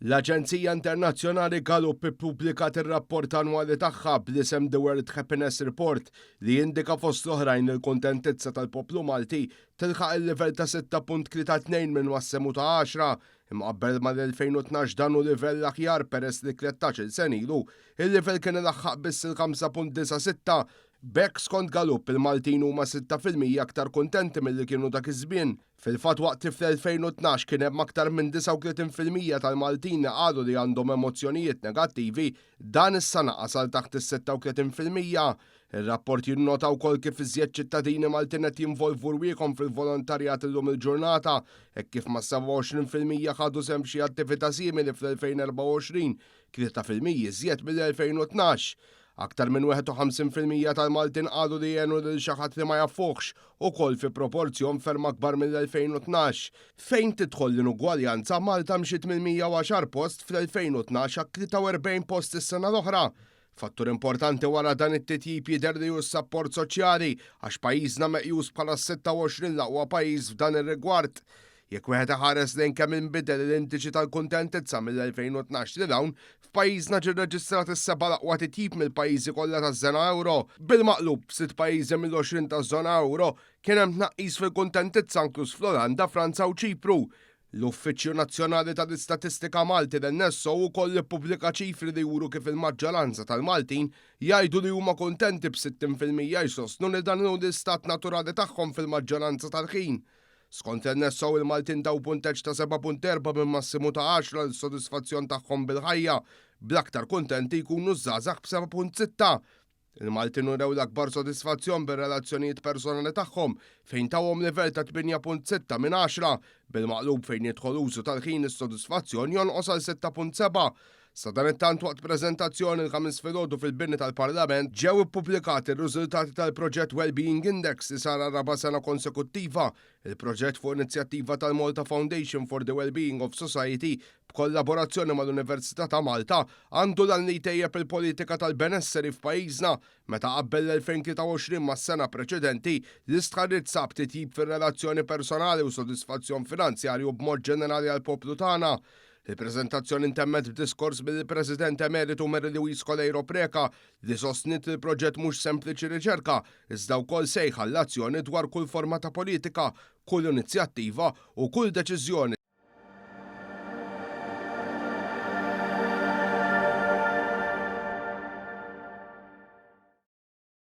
L-Aġenzija Internazzjonali Gallup ippubblikat ir-rapport annwali tagħha bl-isem The World Happiness Report li jindika fost l-oħrajn li l-kuntentizza tal-poplu Malti tilħaq il-livell ta' 6.32 minn massimu ta' 10. Imqabbel mal-2012 dan hu livell aħjar peress li 13-il sena ilu il-livell kien ilaħħaq biss il-5.96. B'hekk, skont Gallup, il-Maltin huma 6% aktar kuntenti milli kienu dak iż-żmien. Fil-fatt, waqt li fl-2012 kien hemm aktar minn 39% tal-Maltin li qalu li għandhom emozzjonijiet negattivi, dan issa naqas għal taħt is-36%. Ir-rapport jinnota wkoll kif iżjed ċittadini Maltin qed jinvolvu rwieħhom fil-volontarjat illum il-ġurnata, hekk kif ma' 27% ħadu sehem f'xi attività simili fl-2024, 3% iżjed mill-2012. Aktar minn 51% tal-Maltin qalu li jgħinu lil xi ħadd li ma jafuhx, ukoll fi proporzjon ferm akbar mill-2012. Fejn tidħol l-inugwaljanza, Malta mxiet mill-110 post fl-2012 għal 43 post is-sena l-oħra. Fattur importanti wara dan it-titjib jidher li hu s-sapport soċjali, għax pajjiżna meqjus bħala 26 l-aqwa pajjiż f'dan ir-rigward. Jekk wieħed iħares lejn kemm inbidel l-indiċi tal-kuntentizza mill-2012 lil hawn, f'pajjiżna ġie rreġistrat is-seba' l-aqwa titjib mill-pajjiżi kollha taż-żona ewro. Bil-maqlub, f'sitt pajjiżi mill-20 taż-żona ewro kien hemm tnaqqis fil-kuntentizza, inkluż fl-Olanda, Franza u Ċipru. L-Uffiċċju Nazzjonali tal-Istatistika Malti, l-NSO, ukoll ippubblika ċifri li juru kif il-maġġoranza tal-Maltin jgħidu li huma kuntenti, b'60% jsostnu li dan hu l-istat naturali tagħhom fil-maġġoranza tal-ħin. Skont l-NSO, il-Maltin taw punteġġ ta' 7.4 minn massimu ta' 10 lis-sodisfazzjon tagħhom bil-ħajja, bl-aktar kuntenti jkunu żgħażagħ b'7.6. Il-Maltin urew l-akbar sodisfazzjon bir-relazzjonijiet personali tagħhom, fejn tawhom livell ta' 8.6 minn 10. Bil-maqlub, fejn jidħol użu tal-ħin, is-sodisfazzjon jonqos għal 6.7. Sadanittant, waqt preżentazzjoni l-Ħamis filgħodu fil-bini tal-Parlament, ġew ippubblikati r-riżultati tal-proġett Wellbeing Index li sar raba' sena konsekuttiva. Il-proġett, fuq inizjattiva tal-Malta Foundation for the Wellbeing of Society b'kollaborazzjoni mal-Università ta' Malta, għandu l-għan li jtejjeb il-politika tal-benesseri f'pajjiżna. Meta qabbel l-2023 mas-sena preċedenti, l-istħarriġ sab titjib fir-relazzjoni personali u sodisfazzjon finanzjarju b'mod ġenerali għall-poplu tagħna. Il-preżentazzjoni ntemmet b'diskors mill-President Emeritu Mary Louise Coleiro Preca, li sostniet li l-proġett mhux sempliċi riċerka, iżda wkoll sejħa l-azzjoni dwar kull forma ta' politika, kull inizjattiva u kull deċiżjoni.